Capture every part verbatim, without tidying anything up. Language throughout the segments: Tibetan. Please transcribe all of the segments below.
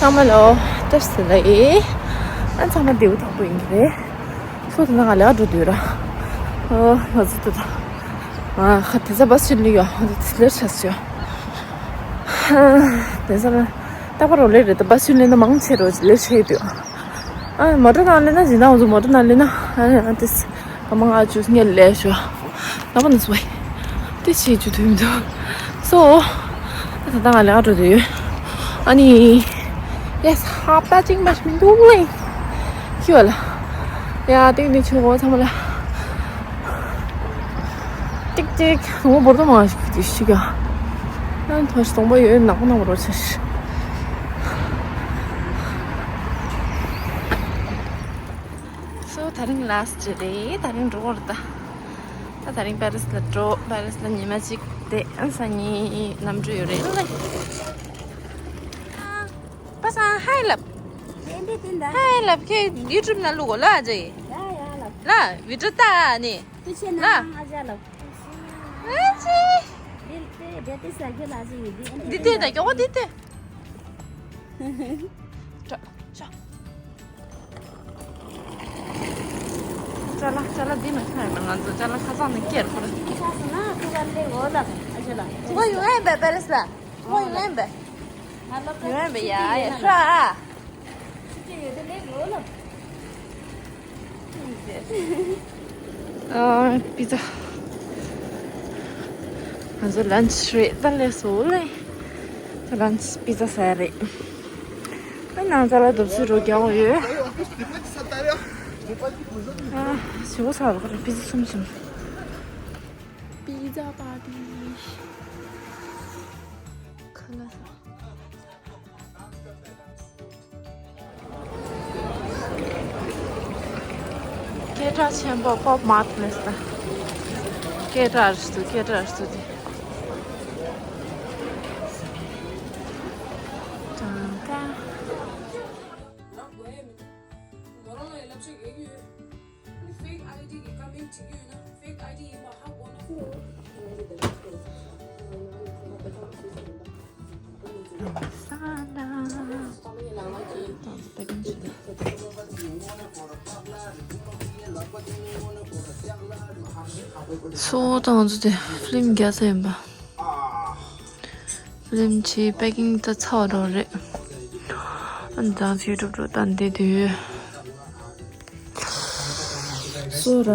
ཚང་མ་ལོ། བཀྲ་ཤིས་བདེ་ལེགས། ཨ་ཚང་མ་བདེ་པོ་ཐང་པོ་ཡིན་གྱི་རེད། སོ་དེ་ན་ང་ལ་འགྲོ་དུས་ར། ཨོ་ང་ཚོ་དེ་ད། ང་ཁ་དེ་ཚ་བ་སུ་ལི་ཡོ་ཨ་དེ་ལེར་ཆགས་སོ། དེ་ཚ་ན་རྟག་པར་རོ་ལེ་རེད་ད་བ་སུ་ལི་ན་མང་ཆེ་རོ་ལེར་ཆགས་ཡོད་དུས། ཨ་མོ་ཊ་ནང་ལེ་ན་ཇི་ན་འོང་ཚོ་མོ་ཊ་ནང་ལེ་ན་ཨ་དེ། ཨ་མ་ང་ཅུ་ངས་ལས་ཤོ། ལ་པ་ན་སུ་བའི། དེ་ཆེ་ཅུ་དུས་མི་འདུག་སོ། ད་ད་ང་ལས་ཀ་འགྲོ་དུས། ཨ་ནི། ཡེས་ཧ་པ་ཅིག་མ་མི་འདུག་ལེ། ཁྱི་བ་ལ། ཡ་ཏིག་ནི་ཆུ་གོ་ཚང་མ་ལ། ཏིག་ཏིག་ངོ་བོར་དུ་མ་ཞིག་དུས་ཤིག་ག་ཨ་ཐོ་ཞིག་སྟོང་པ་ཡོད་ནག་པོ་ནག་པོ་རོ་ཆེ་ཤི། སོ་ད་རིང་ལ་སི་ཊི་རེད། ད་རིང་འགྲོ་གི་རེད་ད། ད་ད་རིང་པེ་རིས་ལ་འགྲོ། པེ་རིས་ལ་ཉི་མ་གཅིག་བསྡད། ཨ་སང་ཉིན་གནམ་གྲུ་ཡོད་རེད་ལ། པ་སང་ཧའི་ལབ། ཧའི་ལབ་ཁྱེད་ཡུ་ཊུབ་ནང་བླུག་གོ་ལ་ཨ་ཅེ། ལ་བི་ཌིའོ་ལྟ་ཨ་ནི། ལ། ཨ་ཅེ། འདི་ལྟོས་ད་མགྱོགས་པོ་འདི་ལྟོས། ཅ་ཅ། ཅ་ལག་ཅ་ལག་འདི་མ་ཤེས་ན་ང་ཚོ་ཅ་ལག་ཁ་སང་ནས་སྐྱེལ་དགོས་རེད། ཁ་སང་ན་ཁུ་བ་ལེ་འོ་ལ་ཨ་ཅེ་ལ། ཁུ་བ་ཡོང་ཡ་ཡིན་པས་པེ་རིས་ལ། ཁུ་བ་ཡོང་ཡ་ཡིན་པས། ང་ལོ་ཡོང་ཡ་ཡིན་པས་ཡ་ཡ་ཧྲ། ཨ། པི་ཛ། ང་ཚོ་ལན་ཆི་རེད་ད་ལས་སོ་ལེ། ལན་ཆི་པི་ཛ་ཟ་ཡ་རེད། ཨ་ནང་ཚ་ལ་རྡོབ་སུ་རོ་རྒྱག་ཡོད། ཨ་ཞི་བོ་ས་རོ་ཁ་རེ་པི་ཛ་གསུམ་གསུམ། པི་ཛ་པ་ཏི། ཁ་ལ་ས། སྐད་གྲགས་ཆེན་པོ་པོབ་མར་ཊི་ལས་ད། སྐད་གྲགས་རེད་འདུག་སྐད་གྲགས་རེད་འདུག་དེ། ཏང་ཏང་། སོ་དང་ཚོ་དེ་ཕི་ལིམ་རྒྱག་ས་ཡིན་པ། ཕི་ལིམ་ཆེ་པེ་ཀིང་ད་ཚར་བ་རེད། ཨ་ནི་ད་ཚོ་ཡུ་ཊུབ་འགྲོ་ད་འདི་དུས། སོ་ར་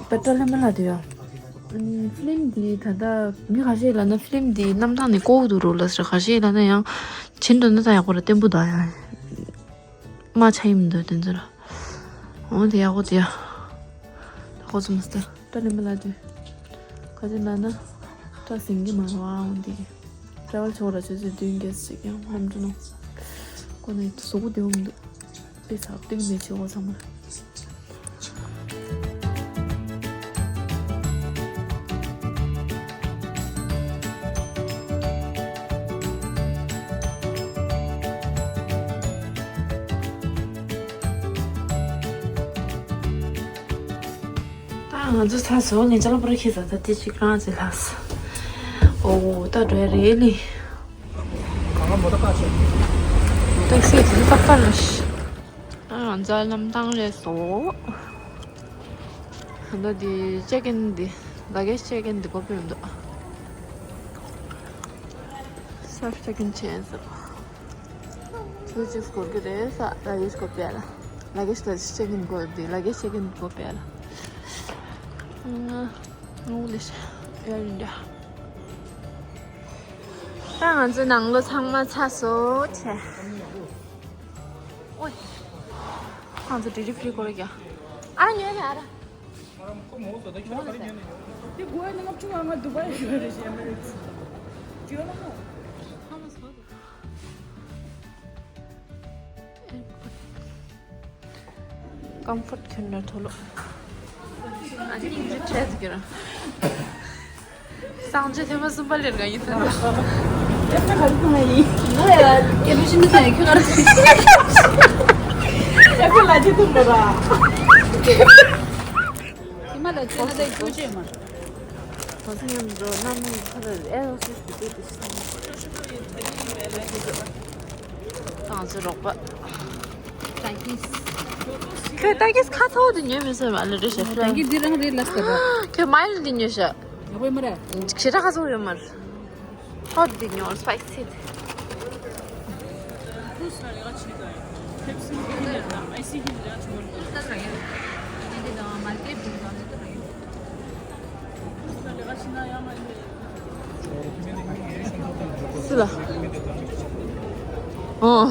པེ་ཏྲ་ལེ་མ་ལ་དེ་ཡ། ཨ་ནི་ཕི་ལིམ་འདི་ད་ལྟ་མི་ཁ་ཤས་ལ་ན་ཕི་ལིམ་འདི་གནམ་ཐང་ནས་ལྐོག་ཏུ་རོ་ལ་ཟེར། ཁ་ཤས་ལ་ན་ཡང་བྱིན་འགྲོ་ན་ད་ཡག་པོ་ར་བརྟན་པོ་ད་ཡ། མ་ཆ་ཡིན་མི་འདུག་དེ་ཚོ་ར། འོ་དེ་ཡག་པོ་དེ་ཡ། ད་ཁོ་ཚོ་མ་སྟེ་ཏྲ་ལེ་མ་ལ་དེ། ཁ་ཅིག་ལ་ན་ཏྲ་ཟིང་གི་མ་ར་བ་འོ་དེ། ཏྲ་ཝལ་ཆོག་ར་ཆོས་ཆོས་དུས་འགས་ཅིག་ཡང་གནམ་གྲུ་ནང་། ཁོ་ནི་གཟུགས་པོ་བདེ་བོ་མི་འདུག་དཔེ་ཚབ་ཏིག་མེད་ཆེ་བོ་ཚང་མ། ད་ང་ཚོ་ཚ་སོ་ནས་ཅ་ལག་པར་ཁྱེར་ས་ད་དེ་ཅིག་རང་ཅིག་ལགས། ཨོ་ད་འགྲོ་ཡ་རེད་ལི། ཏེག་སི་དེ་ཏག་ཏག་རེད། ཨ་ང་ཚོ་གནམ་ཐང་རེད་སོ། ད་འདི་ཅེག་ཨིན་འདི་ལ་གེ་ཇི་ཅེག་ཨིན་འདི་སྒོ་ཕྱེ་མི་འདུག་སེལཕ་ཅེག་ཨིན་བྱས་ཟེར། ཚུར་ཅིག་སྒོར་གི་རེད་ས་ལ་གེ་ཇི་སྒོ་ཕྱེ་ལ། ལ་གེ་ཇི་ལ་ཅེག་ཨིན་སྒོ་འདི་ལ་གེ་ཇི་ཅེག་ཨིན་སྒོ་ཕྱེ་ལ། ང་ངོ་ལེ་ཤ་ཨེར་ཨིན་ཌི་ཡ། ད་ང་ཚོ་ནང་ལོགས་ཚང་མ་ཚར་སོང་བྱས། ཨོའི། ཁོང་ཚོ་ཌིའུ་ཊི་ཕི་རི་སྐོར་རྒྱག་ཨ་ར་ཉོས་ནས་ཨ་ར། ཀམ་ཕོར་ཊི་ཐོན་ན་ཐོ་ལོ། ཨ་ནི་ཡིན་གྱི་ཁྲལ་ཟིག་གི་ར། སང་ཅི་ཐེངས་མ་གསུམ་པ་ལེར་ག་ཡིན་ཐལ། ཡ་ཁ་ཁ་ཁ་ཡིན། ང་ཡ་ལ་སྐད་འབོད་ཤིན་ཏུ་ཐང་ཡ་ཁྱོད་ལ། ཡ་ཁ་ལ་ཅི་ཐུབ་པ་ར། ཁྱི་མ་ལ་ཅི་ན་ད་ཁྱོད་ཅི་མ། ང་ཚོ་མཉམ་དུ་གནམ་ཁ་ལ་ཨེ་རོ་སིས་ཀྱི་དུས་དུ་ཤི་སོང་། ང་ཚོའི་རོགས་པ། ཏ་གིས། ཁྱོད་ཏ་གིས་ཁ་ཚ་བོ་དེ་ཉོས་མི་སྲིད་པ་ལ་རེད་ཤག་ཏ་གིས་འདི་རང་རེད་ལབ་ཟེར་བ། ཁྱོད་མའི་ལི་འདི་ཉོས་ཤག་ཡག་པོ་ཡོད་མ་རེད། ཞེ་དྲག་ཁ་ཚ་བོ་ཡོད་མ་རེད། ཧོ་དེ་ཉོ་སི་པའི་སི་དེ། སུ་ལ། ཨོ།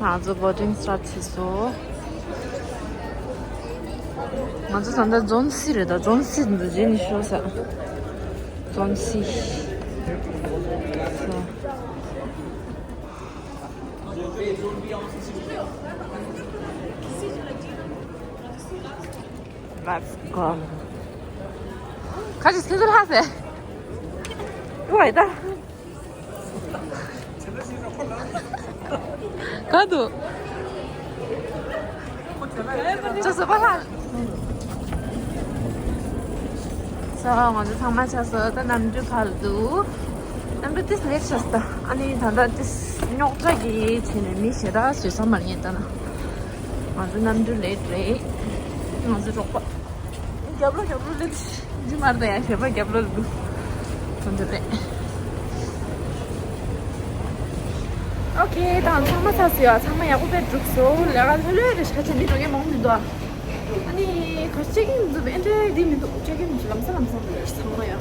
ང་ཚོ་བོ་ཊིང་སི་ཊར་ཊི་བྱས་སོང་། ང་ཚོ་ད་ལྟ་ཛོན་སི་རེད་ད། ཛོན་སི་འདི་རྗེས་ནས་ཤོག་ཟེར། ཛོན་སི། Let's go. ཁ་ཅིག་སེ་ཚོ་ལྷག་ཟེར། ཨུ་ཨེ་ད། ག་དུ། ཅོ་སོ་པ་ལྷག་ས། ང་ཚོ་ཚང་མ་ཆགས་སོང་། ད་གནམ་གྲུ་ཕར་འདུག་གནམ་གྲུ་ཏིས་ལེཊ་ཆགས་སོང་ད། ཨ་ནི་ད་ལྟ་ཏིས་རྙོག་དྲ་གི་བྱས་ནས་མི་ཞེ་དྲག་བཟོས་ས་མ་རྙེད་ད་ན། ང་ཚོ་གནམ་གྲུ་ལེཊ་རེད། ང་ཚོ་རོགས་པ། རྒྱབ་ལོགས་རྒྱབ་ལོགས་སླེབས། འདི་མར་ད་ཡ་ཞེ་པོ་རྒྱབ་ལོགས་འདུག་ཐོན་འདུག་རེད། ཨོ་ཁེ། ད་ཚང་མ་ཚར་སོང་ཡ། ཚང་མ་ཡག་པོ་དཔེ་གྲུབ་སོང་། ལས་ཀ་ལྷོད་ལྷོད་རེད་ཤག་ཁ་ཆེ་མི་འགྲོ་མཁན་མང་མི་འདུག་ཨ་ནི་ག་ཅིག་ཡིན་འདུག་ཨེ་འདྲ་འདི་མི་འདུག་ཅིག་ཡིན་ལམ་སང་ལམ་སང་འདུག་ཚང་མ་ཡ།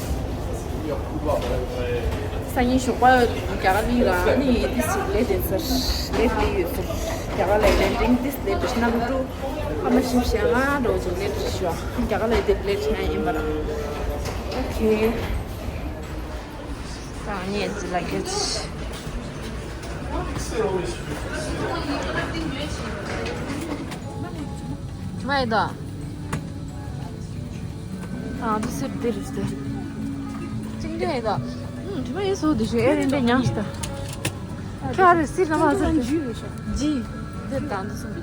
སང་ཉིན་ཞོགས་པ་རྒྱ་གར་གླིང་ར་ཨ་ནི་ཏིས་ལེཊ་ཡིན་ཟེར། ལེཊ་ལེཊ་ཡོད་ཟེར། རྒྱ་གར་ལ་ལན་ཀྲིང་ཏིས་ལེཊ་གནམ་གྲུ། ཨ་མ་ཞིག་བྱས་ང་འགྲོ་ཅིག་ལེཊ་ཞུ་བ། རྒྱ་གར་ལ་དེབ་ལེཊ་བྱས་ཡིན་པ་ར། ཨོ་ཁེ། ད་ངས་ཅི་ལ་སྐད་ཆ། དྲི་མ་ཡོད་དོ། ཨ་འདི་སེར་འདི་རེད་དེ། ཅིང་ཏེ་ཡོད་དོ། ཨུམ་དྲི་མ་ཡོད་སོ་འདི་ཞུ་ཨེ་རེད་འདྲེ་མྱངས་ཤི་ད། ཁྱོད་ཨ་རེ་སེར་ལ་མ་ཟེར་ཏེ། ཇི། འདིར་དང་འདི་སོང་།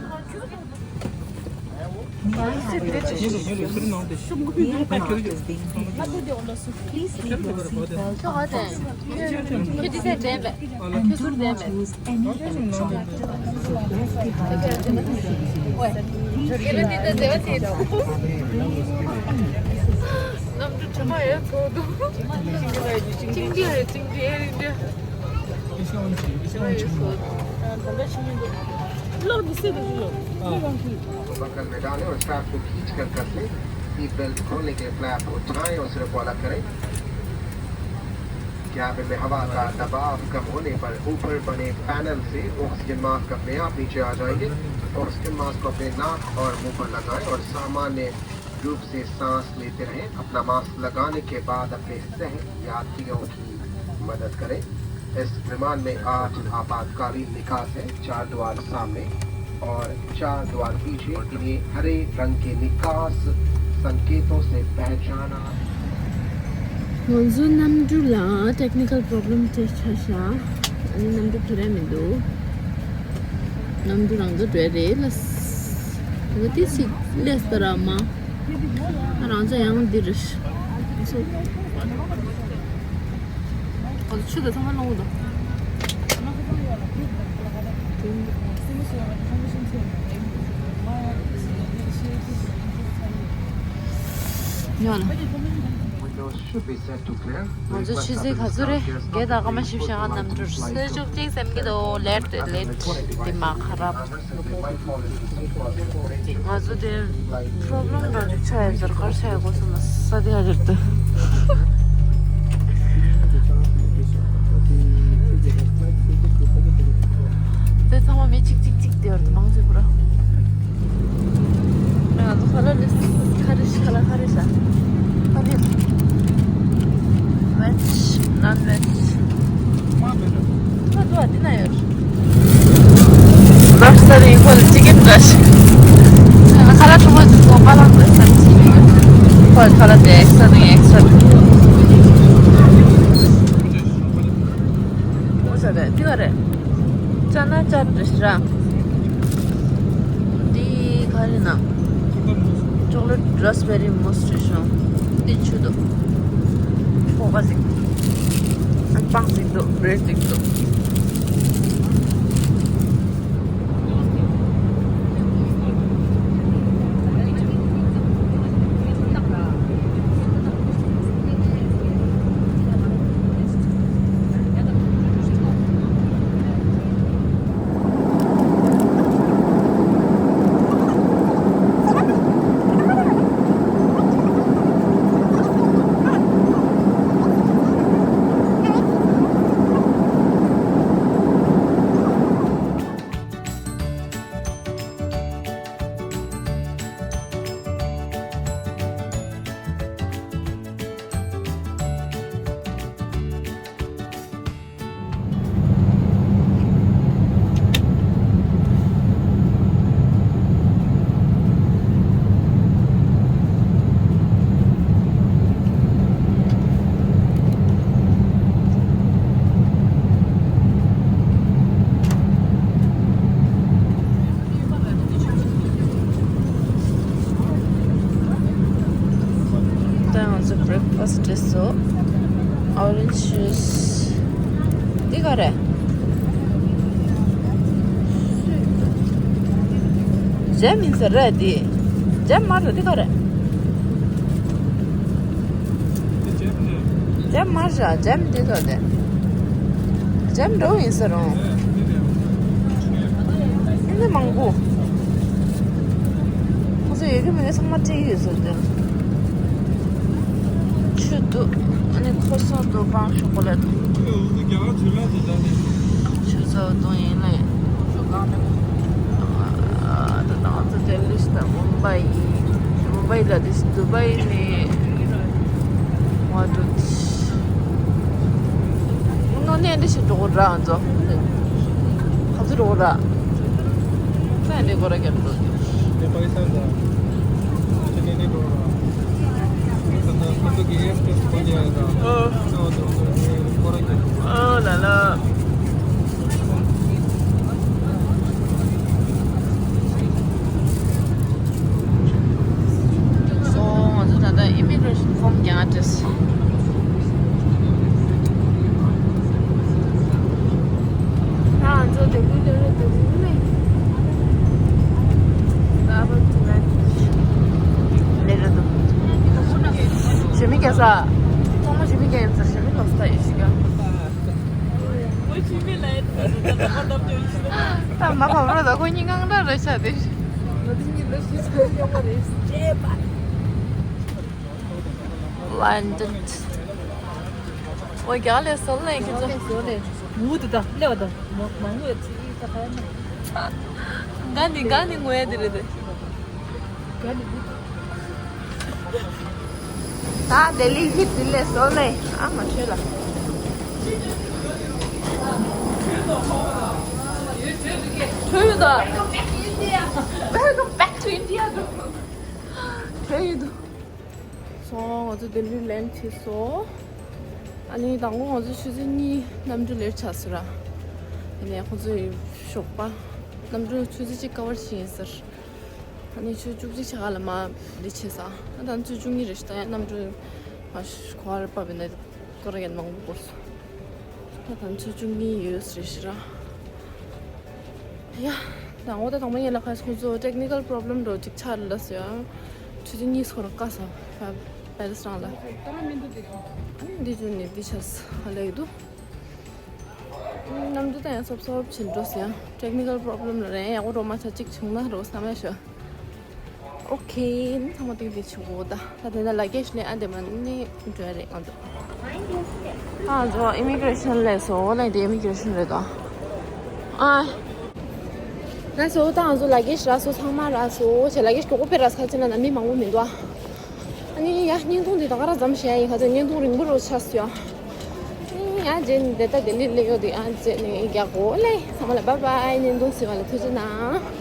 बटन में डालें और स्ट्रैप को खींच कर कस लें। सीट बेल्ट खोलने के लिए फ्लैप उठाएं और सिर को अलग करें। कैबिन में हवा का दबाव कम होने पर ऊपर बने पैनल से ऑक्सीजन मास्क अपने आप नीचे आ जाएंगे। ऑक्सीजन मास्क को अपने नाक और मुंह पर लगाएं और सामान्य रूप से सांस लेते रहें। अपना मास्क लगाने के बाद अपने सह यात्रियों की मदद करें। इस विमान में आठ आपातकालीन निकास हैं, चार द्वार सामने और चार द्वार पीछे। इन्हें हरे रंग के निकास संकेतों से पहचाना। ང་ཚོ་གནམ་གྲུ་ལ་technical problem དེ་ཆགས་ཤག་ཨ་ནི་གནམ་གྲུ་འཕུར་ར་མི་འདུག་གནམ་གྲུ་རང་ཚོ་བྲོས་རེད་ལ། ད་ལྟ་ཏི་སི་ལས་ད་ར་མ། ང་རང་ཚོ་ཡང་འདི་རེད། ཚོ། ང་ཚོ་ཆུ་དང་ཚང་མ་སློང་གི་འདུག་ཉོ་ལ། Windows should be set to clear. ང་ཚོ་ཆུ་ཚོད་ག་ཚོད་རེད། བརྒྱད་དང་སྐར་མ་བཞི་བཅུ་ཞེ་ལྔ། གནམ་གྲུར་སེ་བཅུ་གཅིག་ཟིན་གྱི་འདུག་ལེཊ་རེད་ལེཊ། དེ་མ་ཁ་རབ། ང་ཚོ་དེ་པྲོབ་ལེམ་འདྲ་ཅིག་ཆགས་ཡོད་ཟེར། ག་རེ་ཆགས་ཡོད་གོ་སོང་ན་ས་དེ་ཡ་རེད་དེ། དེ་ཚང་མ་མི་གཅིག་གཅིག་གཅིག་དེ་བར་དུ་མང་ཆེ་བ་ར། ང་ཚོ་ཁ་ལག་ལས་ཁ་རེ་ཤ་ལ་ཁ་རེ་ཤ་ཁ་རེ། ཝེཇ་ནོན་ཝེཇ། ཁ་དུ་ཨ་འདི་ན་ཡོད། ལབ་སྟེར་ཡིན་ཁོ་ལ་ཅི་གེ་འདྲ་ཞིག་ང་ཁ་ལག་ཆུང་མ་ཅིག་ཚོགས་པ་ལ་འདོད་ས་ཅི་ཡོད། ཁོ་ལ་ཁ་ལག་དེ་ཨེག་སི་ཊ་དང་ཨེག་སི་ཊ། ཨོ་ས་རེད་འདི་ག་རེད། ཅ་ན་ཅ་འདྲ་ཞིག་ར། འདི་ག་རེ་ན། ཅོག་ལེཊ་རཱ་སི་བེ་རི་མོ་སི་རེད་ཤག་འདི་ཆུ་འདུག་ཁོག་པ་ཟིག་ཨ་སྤང་ཟིག་འདུག་བྷི་རེཌ་ཟིག་འདུག Breakfast dress so orange juice. འདི་ག་རེད། ཇེམ་ཡིན་ས་རེད་འདི། ཇེམ་མ་རེད། འདི་ག་རེད། ཇེམ་མ་རེད། ཇེམ་འདི་ཚོ་དེ། ཇེམ་འདྲ་བོ་ཡིན་ས་རུང་། ཨ་ནི་མང་པོ། ཁོ་ཚོ་ཡོད་ཀྱི་མེད་ཀྱི་ཚང་མ་སྤྲད་ཀྱི་ཡོད་ས་རེད། ཆུ་འདུག་ཨ་ནི་ཁོ་སོང་འདུག་པང་ཤོག་གོ་ལ་འདུག་ཆུ་ཚོད་བདུན་ཡིན་ལེ། ཤོག་གང་ནས། ད་ང་ཚོ་ལྡི་ལི་དང་མུམ་བྷའི། མུམ་བྷའི་ལ་དེ་དུ་བྷའི་ནས། ང་ཚོ་ནོ་ནས་འདི་ཞིག་འགྲོ་གོ་ར། ང་ཚོ་ག་ཚོད་འགྲོ་གོ་ར། ས་ཡ་འདི་གོ་ར་རྒྱབ་འགྲོ། ནེ་པ་ལི་སི་ཐན་དང་ཁེ་ནེ་ཌི་འགྲོ་ར། ད་ལྟ་ཁོ་ཚོ་གི་ཨེར་ཧོ་སི་ཊེ་སི་གོ་ནི་ཡ་ད། ཨོ། ཨོ་ད་ཁོ་ཚོ་གོ་ར་རྒྱབ་འགྲོ། ཨོ་ལ་ལ། སོ་ང་ཚོ་ད་ལྟ་ཨི་མི་གྷི་རེ་ཤན་ཕོམ་རྒྱག་འགྲོ། ད་ང་ཚོ་དེ་ཀུན་ལས་རེད་དེ་ཀུན་ལས། ད་བར་དུ་ལས་རེད་འདུག་ཞི་མི་སྐྱ་ས། ཚང་མ་ཞི་མི་སྐྱ་ཡིན་ས། ཞི་མི་ལོ་ས་ཡིན་ཞིག་ཨ། ད་མ་ཕབ་རོགས་ད། ཁོ་གཉིས་ངང་འདྲ་རེད་ཤག་དེ། ལན་ཏིད། ཨོ་རྒྱ་ལས་སོང་ལས་ཁྱེད་ཚོ། མུ་དུ་ད་ལེ་བ་ད་མ་མ་ངུ་ཡ་ཚི་ད་ཁ་ཡ་མ། ག་ནི་ག་ནི་ངུ་ཡ་དེ་རེད་དེ། ག་ནི་མུ་དུ། ད་ལྡི་ལི་ཧི་དེ་ལས་སོང་ལས་ཨ་མ་ཆོས་ལ། ཆོས་ཡོད་ད། Welcome back to India. ཆོས་ཡོད་ད། སོང་། ང་ཚོ་ལྡི་ལི་ལན་ཁྲིད་སོང་། ཨ་ནི་དང་པོ་ང་ཚོ་ཆུ་ཚོད་གཉིས་གནམ་གྲུ་ལེཊ་ཆགས་སོང་ར། ཨ་ནི་ཁོ་ཚོའི་ཞོགས་པ་གནམ་གྲུ་ཆུ་ཚོད་གཅིག་ཀ་བར་ཕྱིན་ཡིན་ཟེར། ཨ་ནི་ཆུ་ཚོད་བཅུ་གཅིག་ཆ་ག་ལ་མ་ལེཊ་ཆགས་སོང་། ཨ་ད་ཆུ་ཚོད་བཅུ་གཉིས་རེད་ཤག་ད་ཡང་གནམ་གྲུ་མ་གོ་བར་བབས་ཡིན་ན་སྐོར་ར་ཡན་མང་པོ་འགོར་སོང་། ད་ད་ཆུ་ཚོད་བཅུ་གཉིས་ཡོད་རེད་ཤག་ར། ཡ། དང་པོ་ད་དང་པོ་ཡན་ལག་ཁ་ཁོང་ཚོ་ཊེག་ནི་ཀལ་པོ་རོབ་ལེམ་འགྲོ་གཅིག་ཆགས་ལ་སོ་ཡ། ཆུ་ཚོད་གཉིས་སྐོར་བཀག་སོང་། པེ་རི་སི་རང་ལ། འདི་ཆུ་ནི་འདི་ཆ་ས་ལེགས་འདུག་གནམ་གྲུ་ད་ཡང་སོབ་སོབ་ཕྱིན་འགྲོ་སོང་ཡ། ཊེག་ནི་ཀལ་པོ་རོབ་ལེམ་ལ་རེད། ཡག་པོ་འགྲོ་མ་ཆ་གཅིག་བྱུང་ན་རོ་བསམ་ཡ་ཤོ། ཨོ་ཁེ། ནི་ཚང་མ་ཏིག་ཏིག་བྱེད་དགོས་ད། ད་དེ་ན་ལ་གེ་ཤི་ནས་ཨ་དེ་མ་ནི་འགྲོ་ཡ་རེད་ང་ཚོ། ཨ་ང་ཚོ་ཨི་མི་གྷི་རེ་ཤན་ལས་སོ་ལ་དེ་ཨི་མི་གྷི་རེ་ཤན་རེད་དོ། ཨ། ལ་སོ་ད་ང་ཚོ་ལ་གེ་ཤི་ར་སོ་ཚང་མ་ར་སོ་ཆེ་ལ་གེ་ཤི་གོ་པེ་ར་ས་ཆེ་ན་ན་མི་མང་པོ་མི་འདུག་ཨ་ནི་ཡ་བརྙན་ཐུང་འདི་ད་ག་ར་ཙམ་བཤད་ཡ་ཡིན། ཁ་ཚོད་བརྙན་ཐུང་རིང་པོ་རོ་ཆགས་སོ་ཡ། ཨ་ནི་ཡ་རྗེས་ནི་དེ་ལྟ་དེ་ལི་ལེ་ཡོད་དེ་ཨ་རྗེས་ནི་རྒྱག་གོ་ལེ། ཚང་མ་ལ་བྷའི་བྷའི། བརྙན་ཐུང་གཟིགས་པ་ལ་ཐུགས་རྗེ་གནང་།